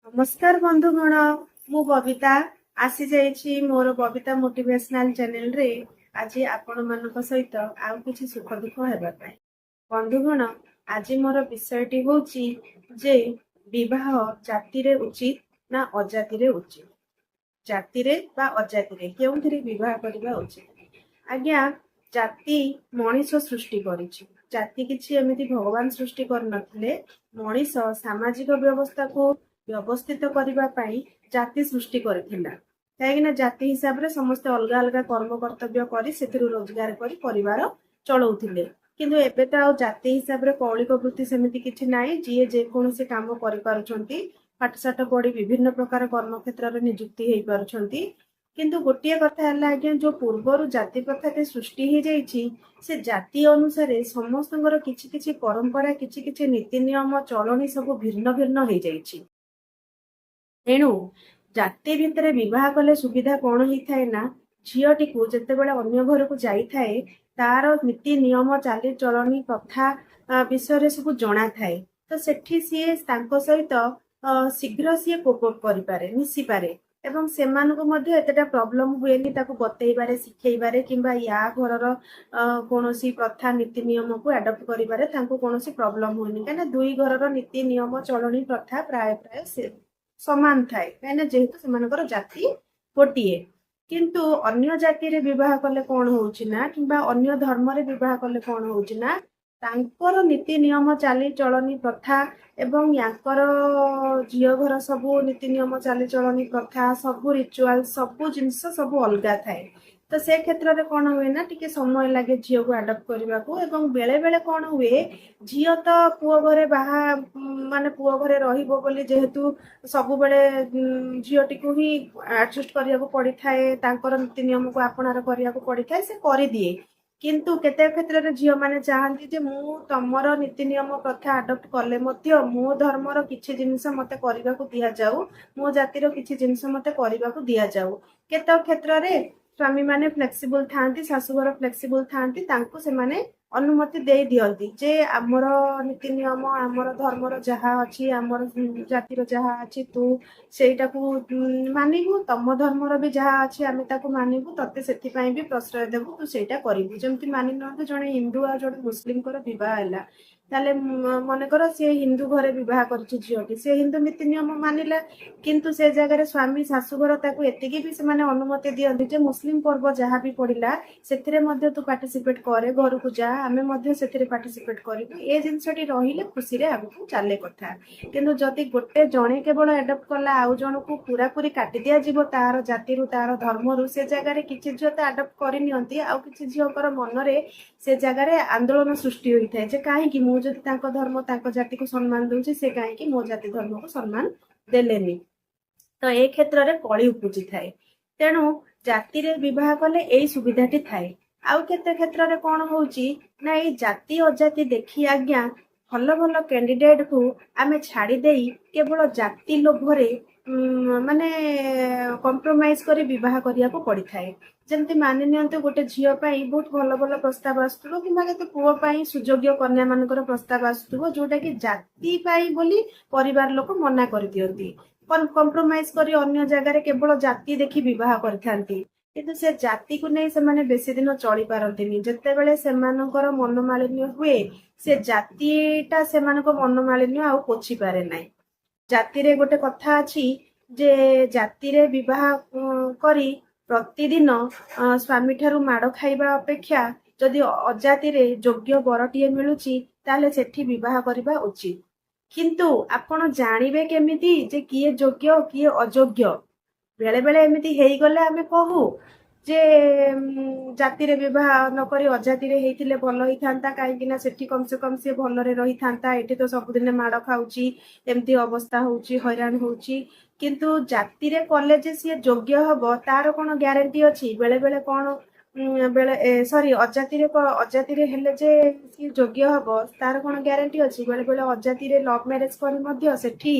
ନମସ୍କାର ବନ୍ଧୁଗଣ, ମୁଁ ବବିତା ଆସିଯାଇଛି ମୋର ବବିତା ମୋଟିଭେସନାଲ ଚ୍ୟାନେଲରେ ଆଜି ଆପଣମାନଙ୍କ ସହିତ ଆଉ କିଛି ସୁଖ ଦୁଃଖ ହେବା ପାଇଁ। ବନ୍ଧୁଗଣ, ଆଜି ମୋର ବିଷୟଟି ହେଉଛି ଯେ ବିବାହ ଜାତିରେ ଉଚିତ ନା ଅଜାତିରେ ଉଚିତ, ଜାତିରେ ବା ଅଜାତିରେ କେଉଁଥିରେ ବିବାହ କରିବା ଉଚିତ? ଆଜ୍ଞା, ଜାତି ମଣିଷ ସୃଷ୍ଟି କରିଛି। ଜାତି କିଛି ଏମିତି ଭଗବାନ ସୃଷ୍ଟି କରିନଥିଲେ। ମଣିଷ ସାମାଜିକ ବ୍ୟବସ୍ଥାକୁ ବ୍ୟବସ୍ଥିତ କରିବା ପାଇଁ ଜାତି ସୃଷ୍ଟି କରିଥିଲା, କାହିଁକି ନା ଜାତି ହିସାବରେ ସମସ୍ତେ ଅଲଗା ଅଲଗା କର୍ମ କର୍ତ୍ତବ୍ୟ କରି ସେଥିରୁ ରୋଜଗାର କରି ପରିବାର ଚଳଉଥିଲେ। କିନ୍ତୁ ଏବେ ତ ଆଉ ଜାତି ହିସାବରେ କୌଳିକ ବୃତ୍ତି ସେମିତି କିଛି ନାହିଁ। ଯିଏ ଯେକୌଣସି କାମ କରିପାରୁଛନ୍ତି, ପାଠଶାଠ ପଢି ବିଭିନ୍ନ ପ୍ରକାର କର୍ମକ୍ଷେତ୍ରରେ ନିଯୁକ୍ତି ହେଇପାରୁଛନ୍ତି। କିନ୍ତୁ ଗୋଟିଏ କଥା ହେଲା ଆଜ୍ଞା, ଯୋଉ ପୂର୍ବରୁ ଜାତି ପ୍ରଥାଟି ସୃଷ୍ଟି ହେଇଯାଇଛି, ସେ ଜାତି ଅନୁସାରେ ସମସ୍ତଙ୍କର କିଛି କିଛି ପରମ୍ପରା, କିଛି କିଛି ନୀତି ନିୟମ, ଚଳଣି ସବୁ ଭିନ୍ନ ଭିନ୍ନ ହେଇଯାଇଛି। ତେଣୁ ଜାତି ଭିତରେ ବିବାହ କଲେ ସୁବିଧା କଣ ହେଇଥାଏ ନା, ଝିଅଟିକୁ ଯେତେବେଳେ ଅନ୍ୟ ଘରକୁ ଯାଇଥାଏ, ତାର ନୀତି ନିୟମ, ଚାଲିଚଳଣି, ପ୍ରଥା ବିଷୟରେ ସବୁ ଜଣା ଥାଏ। ତ ସେଠି ସିଏ ତାଙ୍କ ସହିତ ଶୀଘ୍ର ସିଏ କୋପ କରିପାରେ, ମିଶିପାରେ ଏବଂ ସେମାନଙ୍କୁ ମଧ୍ୟ ଏତେଟା ପ୍ରୋବ୍ଲେମ ହୁଏନି ତାକୁ ବତେଇବାରେ, ଶିଖେଇବାରେ କିମ୍ବା ୟା ଘରର କୌଣସି ପ୍ରଥା, ନୀତି ନିୟମକୁ ଆଡପ୍ଟ କରିବାରେ ତାଙ୍କୁ କୌଣସି ପ୍ରୋବ୍ଲେମ ହୁଏନି। କାହିଁକିନା ଦୁଇ ଘରର ନୀତି ନିୟମ, ଚଳଣି, ପ୍ରଥା ପ୍ରାୟ ପ୍ରାୟ ସେ ସମାନ ଥାଏ, କାହିଁକିନା ଯେହେତୁ ସେମାନଙ୍କର ଜାତି ଗୋଟିଏ। କିନ୍ତୁ ଅନ୍ୟ ଜାତିରେ ବିବାହ କଲେ କଣ ହଉଛି ନା, କିମ୍ବା ଅନ୍ୟ ଧର୍ମରେ ବିବାହ କଲେ କଣ ହଉଛି ନା, ତାଙ୍କର ନୀତି ନିୟମ, ଚାଲିଚଳନି, ପ୍ରଥା ଏବଂ ୟାଙ୍କର ଝିଅ ଘର ସବୁ ନୀତି ନିୟମ, ଚାଲିଚଳନି, ପ୍ରଥା, ସବୁ ରିଚୁଆଲ, ସବୁ ଜିନିଷ ସବୁ ଅଲଗା ଥାଏ। ତ ସେ କ୍ଷେତ୍ରରେ କଣ ହୁଏ ନା, ଟିକେ ସମୟ ଲାଗେ ଝିଅକୁ ଆଡପ୍ଟ କରିବାକୁ। ଏବଂ ବେଳେ ବେଳେ କଣ ହୁଏ, ଝିଅ ତ ପୁଅ ଘରେ ବାହା ମାନେ ପୁଅ ଘରେ ରହିବ ବୋଲି ଯେହେତୁ ସବୁବେଳେ ଝିଅଟିକୁ ହିଁ ଆଡଜଷ୍ଟ କରିବାକୁ ପଡିଥାଏ, ତାଙ୍କର ନୀତି ନିୟମକୁ ଆପଣାର କରିବାକୁ ପଡିଥାଏ, ସେ କରିଦିଏ। କିନ୍ତୁ କେତେ କ୍ଷେତ୍ରରେ ଝିଅମାନେ ଚାହାନ୍ତି ଯେ ମୁଁ ତମର ନୀତି ନିୟମ, ପ୍ରଥା ଆଡପ୍ଟ କଲେ ମଧ୍ୟ ମୋ ଧର୍ମର କିଛି ଜିନିଷ ମତେ କରିବାକୁ ଦିଆଯାଉ, ମୋ ଜାତିର କିଛି ଜିନିଷ ମତେ କରିବାକୁ ଦିଆଯାଉ। କେତେକ କ୍ଷେତ୍ରରେ ସ୍ୱାମୀମାନେ ଫ୍ଲେକ୍ସିବଲ ଥାଆନ୍ତି, ଶାଶୁଘର ଫ୍ଲେକ୍ସିବଲ ଥାଆନ୍ତି, ତାଙ୍କୁ ସେମାନେ ଅନୁମତି ଦେଇ ଦିଅନ୍ତି ଯେ ଆମର ନୀତି ନିୟମ, ଆମର ଧର୍ମର ଯାହା ଅଛି, ଆମର ଜାତିର ଯାହା ଅଛି, ତୁ ସେଇଟାକୁ ମାନିବୁ। ତମ ଧର୍ମର ବି ଯାହା ଅଛି, ଆମେ ତାକୁ ମାନିବୁ। ତତେ ସେଥିପାଇଁ ବି ପ୍ରଶ୍ରୟ ଦେବୁ, ତୁ ସେଇଟା କରିବୁ। ଯେମିତି ମାନି ନିଅନ୍ତୁ, ଜଣେ ହିନ୍ଦୁ ଆଉ ଜଣେ ମୁସଲିମଙ୍କର ବିବାହ ହେଲା। ତାହେଲେ ମନେକର ସିଏ ହିନ୍ଦୁ ଘରେ ବିବାହ କରିଛି ଝିଅଟି, ସେ ହିନ୍ଦୁ ନୀତି ନିୟମ ମାନିଲା। କିନ୍ତୁ ସେ ଜାଗାରେ ସ୍ୱାମୀ, ଶାଶୁଘର ତାକୁ ଏତିକି ବି ସେମାନେ ଅନୁମତି ଦିଅନ୍ତି ଯେ ମୁସଲିମ ପର୍ବ ଯାହା ବି ପଡିଲା, ସେଥିରେ ମଧ୍ୟ ତୁ ପାର୍ଟିସିପେଟ କରେ, ଘରକୁ ଯା, ଆମେ ମଧ୍ୟ ସେଥିରେ ପାର୍ଟିସିପେଟ କରିବୁ। ଏ ଜିନିଷଟି ରହିଲେ ଖୁସିରେ ଆଗକୁ ଚାଲେ କଥା। କିନ୍ତୁ ଯଦି ଗୋଟେ ଜଣେ କେବଳ ଆଡପ୍ଟ କଲା, ଆଉ ଜଣକୁ ପୁରାପୁରି କାଟି ଦିଆଯିବ ତାର ଜାତିରୁ, ତାର ଧର୍ମରୁ, ସେ ଜାଗାରେ କିଛି ଝିଅ ତ ଆଡପ୍ଟ କରିନିଅନ୍ତି, ଆଉ କିଛି ଝିଅଙ୍କର ମନରେ ସେ ଜାଗାରେ ଆନ୍ଦୋଳନ ସୃଷ୍ଟି ହୋଇଥାଏ ଯେ କାହିଁକି ମୁଁ ଯଦି ତାଙ୍କ ଧର୍ମ, ତାଙ୍କ ଜାତିକୁ ସମ୍ମାନ ଦଉଛି, ସେ କାହିଁକି ମୋ ଜାତି ଧର୍ମକୁ ସମ୍ମାନ ଦେଲେନି? ତ ଏ କ୍ଷେତ୍ରରେ କଳି ଉପୁଜିଥାଏ। ତେଣୁ ଜାତିରେ ବିବାହ କଲେ ଏଇ ସୁବିଧାଟି ଥାଏ। ଆଉ କେତେ କ୍ଷେତ୍ରରେ କଣ ହଉଛି ନା, ଏଇ ଜାତି ଅଜାତି ଦେଖି ଆଜ୍ଞା ଭଲ ଭଲ କ୍ୟାଣ୍ଡିଡେଟକୁ ଆମେ ଛାଡି ଦେଇ କେବଳ ଜାତି ଲୋଭରେ ମାନେ କମ୍ପ୍ରୋମାଇଜ କରି ବିବାହ କରିବାକୁ ପଡିଥାଏ। ଯେମିତି ମାନି ନିଅନ୍ତୁ, ଗୋଟେ ଝିଅ ପାଇଁ ବହୁତ ଭଲ ଭଲ ପ୍ରସ୍ତାବ ଆସୁଥିବ କିମ୍ବା କେତେ ପୁଅ ପାଇଁ ସୁଯୋଗ୍ୟ କନ୍ୟା ମାନଙ୍କର ପ୍ରସ୍ତାବ ଆସୁଥିବ, ଯୋଉଟା କି ଜାତି ପାଇଁ ବୋଲି ପରିବାର ଲୋକ ମନା କରିଦିଅନ୍ତି। କମ୍ପ୍ରୋମାଇଜ କରି ଅନ୍ୟ ଜାଗାରେ କେବଳ ଜାତି ଦେଖି ବିବାହ କରିଥାନ୍ତି। କିନ୍ତୁ ସେ ଜାତିକୁ ନେଇ ସେମାନେ ବେଶୀ ଦିନ ଚଳି ପାରନ୍ତିନି। ଯେତେବେଳେ ସେମାନଙ୍କର ମନୋମାଳିନ୍ୟ ହୁଏ, ସେ ଜାତିଟା ସେମାନଙ୍କ ମନୋମାଳିନ୍ୟ ଆଉ ପୋଛି ପାରେ ନାହିଁ। ଜାତିରେ ଗୋଟେ କଥା ଅଛି ଯେ ଜାତିରେ ବିବାହ କରି ପ୍ରତିଦିନ ସ୍ୱାମୀ ଠାରୁ ମାଡ ଖାଇବା ଅପେକ୍ଷା ଯଦି ଅଜାତିରେ ଯୋଗ୍ୟ ବରଟିଏ ମିଳୁଛି, ତାହେଲେ ସେଠି ବିବାହ କରିବା ଉଚିତ। କିନ୍ତୁ ଆପଣ ଜାଣିବେ କେମିତି ଯେ କିଏ ଯୋଗ୍ୟ, କିଏ ଅଯୋଗ୍ୟ? ବେଳେ ବେଳେ ଏମିତି ହେଇଗଲେ ଆମେ କହୁ ଯେ ଜାତିରେ ବିବାହ ନକରି ଅଜାତିରେ ହେଇଥିଲେ ଭଲ ହେଇଥାନ୍ତା, କାହିଁକି ନା ସେଠି କମ ସେ କମ ସିଏ ଭଲରେ ରହିଥାନ୍ତା, ଏଠି ତ ସବୁଦିନେ ମାଡ ଖାଉଛି, ଏମିତି ଅବସ୍ଥା ହଉଛି, ହଇରାଣ ହଉଛି। କିନ୍ତୁ ଜାତିରେ କଲେ ଯେ ସିଏ ଯୋଗ୍ୟ ହବ, ତାର କଣ ଗ୍ୟାରେଣ୍ଟି ଅଛି? ବେଳେ ବେଳେ କଣ ବେଳେ ସରି, ଅଜାତିରେ ହେଲେ ଯେ ସିଏ ଯୋଗ୍ୟ ହବ, ତାର କଣ ଗ୍ୟାରେଣ୍ଟି ଅଛି? ବେଳେ ବେଳେ ଅଜାତିରେ ଲଭ ମ୍ୟାରେଜ କରି ମଧ୍ୟ ସେଠି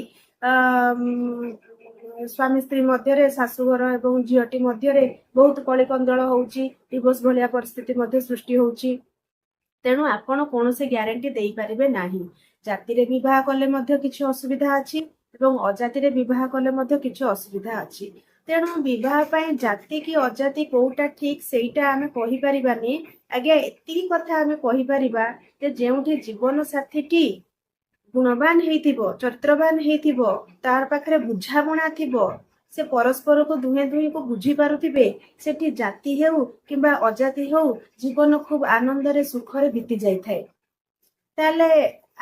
ସ୍ୱାମୀ ସ୍ତ୍ରୀ ମଧ୍ୟରେ, ଶାଶୁଘର ଏବଂ ଝିଅଟି ମଧ୍ୟରେ ବହୁତ କଳିକନ୍ଦଳ ହଉଛି, ଡିଭୋର୍ସ ଭଳିଆ ପରିସ୍ଥିତି ମଧ୍ୟ ସୃଷ୍ଟି ହଉଛି। ତେଣୁ ଆପଣ କୌଣସି ଗ୍ୟାରେଣ୍ଟି ଦେଇପାରିବେ ନାହିଁ। ଜାତିରେ ବିବାହ କଲେ ମଧ୍ୟ କିଛି ଅସୁବିଧା ଅଛି ଏବଂ ଅଜାତିରେ ବିବାହ କଲେ ମଧ୍ୟ କିଛି ଅସୁବିଧା ଅଛି। ତେଣୁ ବିବାହ ପାଇଁ ଜାତି କି ଅଜାତି କୋଉଟା ଠିକ, ସେଇଟା ଆମେ କହିପାରିବାନି ଆଜ୍ଞା। ଏତିକି କଥା ଆମେ କହିପାରିବା ଯେ ଯେଉଁଠି ଜୀବନ ସାଥୀଟି ଗୁଣବାନ ହେଇଥିବ, ଚରିତ୍ରବାନ ହେଇଥିବ, ତାର ପାଖରେ ବୁଝାମଣା ଥିବ, ସେ ପରସ୍ପରକୁ ଦୁହେଁ ଦୁହିଁକୁ ବୁଝି ପାରୁଥିବେ, ସେଠି ଜାତି ହେଉ କିମ୍ବା ଅଜାତି ହେଉ, ଜୀବନ ଖୁବ ଆନନ୍ଦରେ ସୁଖରେ ବିତି ଯାଇଥାଏ। ତାହେଲେ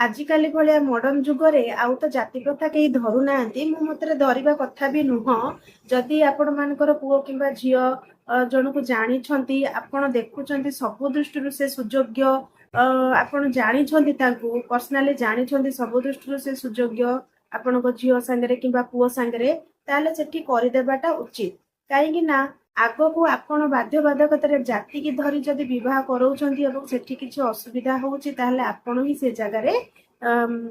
ଆଜିକାଲି ଭଳିଆ ମଡର୍ଣ୍ଣ ଯୁଗରେ ଆଉ ତ ଜାତି ପ୍ରଥା କେହି ଧରୁନାହାନ୍ତି। ମୋ ମତରେ ଧରିବା କଥା ବି ନୁହଁ। ଯଦି ଆପଣ ମାନଙ୍କର ପୁଅ କିମ୍ବା ଝିଅ ଜଣକୁ ଜାଣିଛନ୍ତି, ଆପଣ ଦେଖୁଛନ୍ତି ସବୁ ଦୃଷ୍ଟିରୁ ସେ ସୁଯୋଗ୍ୟ, ଆପଣ ଜାଣିଛନ୍ତି, ତାଙ୍କୁ ପର୍ସନାଲି ଜାଣିଛନ୍ତି, ସବୁ ଦୃଷ୍ଟିରୁ ସେ ସୁଯୋଗ୍ୟ ଆପଣଙ୍କ ଝିଅ ସାଙ୍ଗରେ କିମ୍ବା ପୁଅ ସାଙ୍ଗରେ, ତାହେଲେ ସେଠି କରିଦେବାଟା ଉଚିତ। କାହିଁକି ନା ଆଗକୁ ଆପଣ ବାଧ୍ୟବାଧକତାରେ ଜାତିକି ଧରି ଯଦି ବିବାହ କରାଉଛନ୍ତି ଏବଂ ସେଠି କିଛି ଅସୁବିଧା ହଉଛି, ତାହେଲେ ଆପଣ ହିଁ ସେ ଜାଗାରେ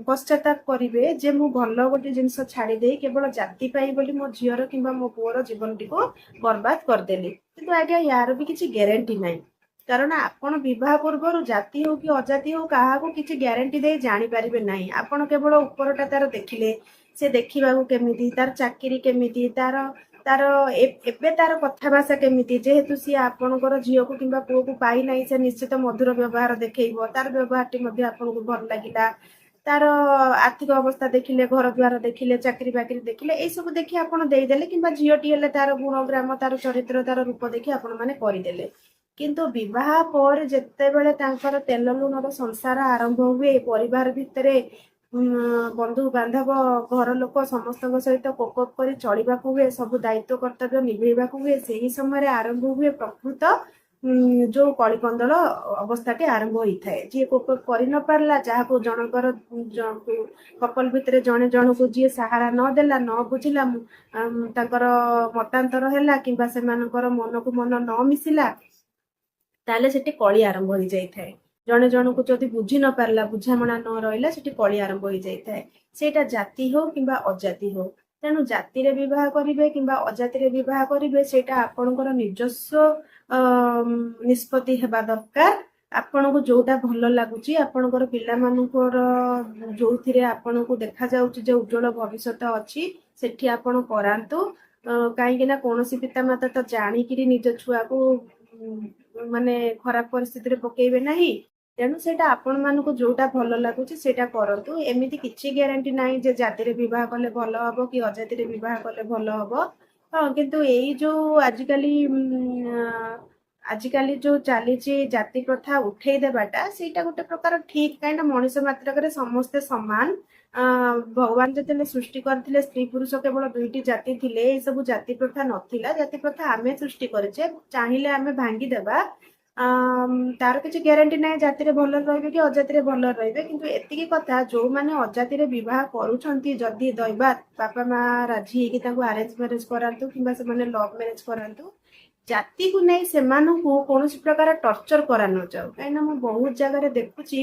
ପଶ୍ଚାତାପ କରିବେ ଯେ ମୁଁ ଭଲ ଗୋଟେ ଜିନିଷ ଛାଡ଼ି ଦେଇ କେବଳ ଜାତି ପାଇଁ ବୋଲି ମୋ ଝିଅର କିମ୍ବା ମୋ ପୁଅର ଜୀବନଟିକୁ ବର୍ବାଦ କରିଦେଲି। କିନ୍ତୁ ଆଜ୍ଞା, ୟାର ବି କିଛି ଗ୍ୟାରେଣ୍ଟି ନାହିଁ। କାରଣ ଆପଣ ବିବାହ ପୂର୍ବରୁ ଜାତି ହଉ କି ଅଜାତି ହଉ, କାହାକୁ କିଛି ଗ୍ୟାରେଣ୍ଟି ଦେଇ ଜାଣିପାରିବେ ନାହିଁ। ଆପଣ କେବଳ ଉପରଟା ତାର ଦେଖିଲେ, ସେ ଦେଖିବାକୁ କେମିତି, ତାର ଚାକିରି କେମିତି, ତାର ତାର ଏବେ ତାର କଥା ଭାଷା କେମିତି। ଯେହେତୁ ସିଏ ଆପଣଙ୍କର ଝିଅକୁ କିମ୍ବା ପୁଅକୁ ପାଇନାହିଁ, ସେ ନିଶ୍ଚିତ ମଧୁର ବ୍ୟବହାର ଦେଖେଇବ। ତାର ବ୍ୟବହାରଟି ମଧ୍ୟ ଆପଣଙ୍କୁ ଭଲ ଲାଗିଲା। ତାର ଆର୍ଥିକ ଅବସ୍ଥା ଦେଖିଲେ, ଘର ଦ୍ୱାର ଦେଖିଲେ, ଚାକିରି ବାକିରି ଦେଖିଲେ, ଏଇସବୁ ଦେଖି ଆପଣ ଦେଇଦେଲେ। କିମ୍ବା ଝିଅଟି ହେଲେ ତାର ଗୁଣଗ୍ରାମ, ତାର ଚରିତ୍ର, ତାର ରୂପ ଦେଖି ଆପଣ ମାନେ କରିଦେଲେ। କିନ୍ତୁ ବିବାହ ପରେ ଯେତେବେଳେ ତାଙ୍କର ତେଲ ଲୁଣର ସଂସାର ଆରମ୍ଭ ହୁଏ, ପରିବାର ଭିତରେ ବନ୍ଧୁ ବାନ୍ଧବ, ଘର ଲୋକ ସମସ୍ତଙ୍କ ସହିତ କୋପ୍ ଅପ୍ କରି ଚଳିବାକୁ ହୁଏ, ସବୁ ଦାୟିତ୍ୱ କର୍ତ୍ତବ୍ୟ ନିଭେଇବାକୁ ହୁଏ, ସେହି ସମୟରେ ଆରମ୍ଭ ହୁଏ ପ୍ରକୃତ ଯୋଉ କଳିକନ୍ଦଳ ଅବସ୍ଥାଟି ଆରମ୍ଭ ହୋଇଥାଏ। ଯିଏ କୋପ୍ ଅପ୍ କରି ନ ପାରିଲା, ଯାହାକୁ ଜଣଙ୍କର କପଲ ଭିତରେ ଜଣେ ଜଣକୁ ଯିଏ ସାହାରା ନ ଦେଲା, ନ ବୁଝିଲା, ତାଙ୍କର ମତାନ୍ତର ହେଲା କିମ୍ବା ସେମାନଙ୍କର ମନକୁ ମନ ନ ମିଶିଲା, ତାହେଲେ ସେଠି କଳି ଆରମ୍ଭ ହେଇଯାଇଥାଏ। ଜଣେ ଜଣକୁ ଯଦି ବୁଝି ନ ପାରିଲା, ବୁଝାମଣା ନ ରହିଲା, ସେଠି କଳି ଆରମ୍ଭ ହେଇଯାଇଥାଏ। ସେଇଟା ଜାତି ହଉ କିମ୍ବା ଅଜାତି ହଉ। ତେଣୁ ଜାତିରେ ବିବାହ କରିବେ କିମ୍ବା ଅଜାତିରେ ବିବାହ କରିବେ, ସେଇଟା ଆପଣଙ୍କର ନିଜସ୍ୱ ନିଷ୍ପତ୍ତି ହେବା ଦରକାର। ଆପଣଙ୍କୁ ଯୋଉଟା ଭଲ ଲାଗୁଛି, ଆପଣଙ୍କର ପିଲାମାନଙ୍କର ଯୋଉଥିରେ ଆପଣଙ୍କୁ ଦେଖାଯାଉଛି ଯେ ଉଜ୍ଜଳ ଭବିଷ୍ୟତ ଅଛି, ସେଠି ଆପଣ କରାନ୍ତୁ। କାହିଁକି ନା କୌଣସି ପିତାମାତା ତ ଜାଣିକିରି ନିଜ ଛୁଆକୁ ମାନେ ଖରାପ ପରିସ୍ଥିତିରେ ପକେଇବେ ନାହିଁ। ତେଣୁ ସେଇଟା ଆପଣମାନଙ୍କୁ ଯୋଉଟା ଭଲ ଲାଗୁଛି, ସେଇଟା କରନ୍ତୁ। ଏମିତି କିଛି ଗ୍ୟାରେଣ୍ଟି ନାହିଁ ଯେ ଜାତିରେ ବିବାହ କଲେ ଭଲ ହବ କି ଅଜାତିରେ ବିବାହ କଲେ ଭଲ ହବ। ହଁ, କିନ୍ତୁ ଏଇ ଯୋଉ ଆଜିକାଲି ଯୋଉ ଚାଲିଛି ଜାତି ପ୍ରଥା ଉଠେଇ ଦେବାଟା, ସେଇଟା ଗୋଟେ ପ୍ରକାର ଠିକ। କାହିଁକି ନା ମଣିଷ ମାତ୍ରକରେ ସମସ୍ତେ ସମାନ। ଭଗବାନ ଯେତେବେଳେ ସୃଷ୍ଟି କରିଥିଲେ, ସ୍ତ୍ରୀ ପୁରୁଷ କେବଳ ଦୁଇଟି ଜାତି ଥିଲେ। ଏଇ ସବୁ ଜାତି ପ୍ରଥା ନଥିଲା। ଜାତି ପ୍ରଥା ଆମେ ସୃଷ୍ଟି କରିଛେ, ଚାହିଁଲେ ଆମେ ଭାଙ୍ଗିଦେବା। ତାର କିଛି ଗ୍ୟାରେଣ୍ଟି ନାହିଁ ଜାତିରେ ଭଲରେ ରହିବେ କି ଅଜାତିରେ ଭଲରେ ରହିବେ। କିନ୍ତୁ ଏତିକି କଥା, ଯୋଉମାନେ ଅଜାତିରେ ବିବାହ କରୁଛନ୍ତି, ଯଦି ଦୈବାତ ବାପା ମା ରାଜି ହେଇକି ତାଙ୍କୁ ଆରେଞ୍ଜ ମ୍ୟାରେଜ କରାନ୍ତୁ କିମ୍ବା ସେମାନେ ଲଭ୍ ମ୍ୟାରେଜ କରାନ୍ତୁ, ଜାତିକୁ ନେଇ ସେମାନଙ୍କୁ କୌଣସି ପ୍ରକାର ଟର୍ଚର କରା ନଯାଉ। କାହିଁକିନା ମୁଁ ବହୁତ ଜାଗାରେ ଦେଖୁଛି,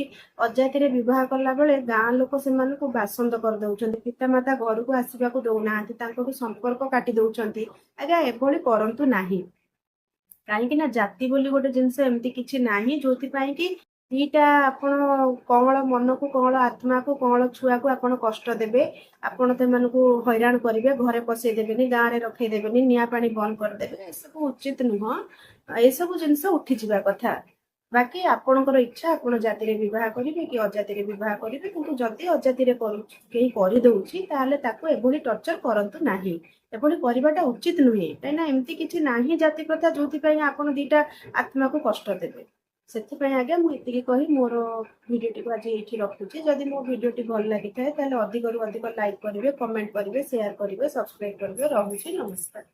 ଅଜାତିରେ ବିବାହ କଲା ବେଳେ ଗାଁ ଲୋକ ସେମାନଙ୍କୁ ବାସନ୍ଦ କରିଦଉଛନ୍ତି, ପିତାମାତା ଘରକୁ ଆସିବାକୁ ଦଉନାହାନ୍ତି, ତାଙ୍କଠୁ ସମ୍ପର୍କ କାଟି ଦଉଛନ୍ତି। ଆଜ୍ଞା, ଏଭଳି କରନ୍ତୁ ନାହିଁ। କାହିଁକି ନା ଜାତି ବୋଲି ଗୋଟେ ଜିନିଷ ଏମିତି କିଛି ନାହିଁ ଯୋଉଥିପାଇଁ କି ଦିଟା ଆପଣ କଅଁଳ ମନକୁ, କଅଁଳ ଆତ୍ମାକୁ, କଅଁଳ ଛୁଆକୁ ଆପଣ କଷ୍ଟ ଦେବେ, ଆପଣ ସେମାନଙ୍କୁ ହଇରାଣ କରିବେ, ଘରେ ପଶେଇ ଦେବେନି, ଗାଁରେ ରଖେଇ ଦେବେନି, ନିଆଁ ପାଣି ବନ୍ଦ କରିଦେବେ। ଏସବୁ ଉଚିତ ନୁହଁ। ଏସବୁ ଜିନିଷ ଉଠିଯିବା କଥା। ବାକି ଆପଣଙ୍କର ଇଚ୍ଛା, ଆପଣ ଜାତିରେ ବିବାହ କରିବେ କି ଅଜାତିରେ ବିବାହ କରିବେ। କିନ୍ତୁ ଯଦି ଅଜାତିରେ କେହି କରିଦଉଛି, ତାହେଲେ ତାକୁ ଏଭଳି ଟର୍ଚର କରନ୍ତୁ ନାହିଁ। ଏଭଳି କରିବାଟା ଉଚିତ ନୁହେଁ। କାହିଁକିନା ଏମିତି କିଛି ନାହିଁ ଜାତି ପ୍ରଥା ଯୋଉଥିପାଇଁ ଆପଣ ଦିଟା ଆତ୍ମାକୁ କଷ୍ଟ ଦେବେ। ସେଥିପାଇଁ ଆଜ୍ଞା, ମୁଁ ଏତିକି କହି ମୋର ଭିଡ଼ିଓଟିକୁ ଆଜି ଏଇଠି ରଖୁଛି। ଯଦି ମୋ ଭିଡ଼ିଓଟି ଭଲ ଲାଗିଥାଏ, ତାହେଲେ ଅଧିକରୁ ଅଧିକ ଲାଇକ୍ କରିବେ, କମେଣ୍ଟ କରିବେ, ସେୟାର କରିବେ, ସବସ୍କ୍ରାଇବ କରିବେ। ରହୁଛି, ନମସ୍କାର।